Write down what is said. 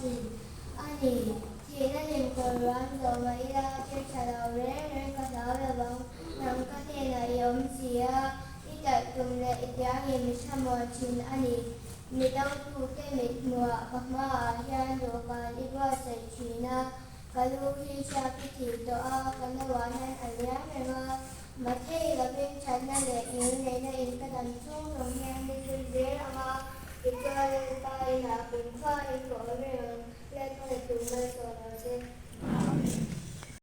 asin. A ni, thihna hlim kawr ruam zawh mah ila, thil tha lo reng reng ka hlau lo vang, nang ka hnenah i awm si a, i talh tum leh i tiangin mi thlamuan thin a ni. Mi dotute mit hmuhah ka hmaah hian dawhkan i buatsaih thin a, ka lu hi hriak i thih tawh a, ka nauah hian a liam reng a. Mathei lovin thatna leh ngilneihna in ka dam chhung zawng hian mi zui zel ang a, tichuan Lalpa inah kumkhua in ka awm reng ang, Lalpa tu malsawm.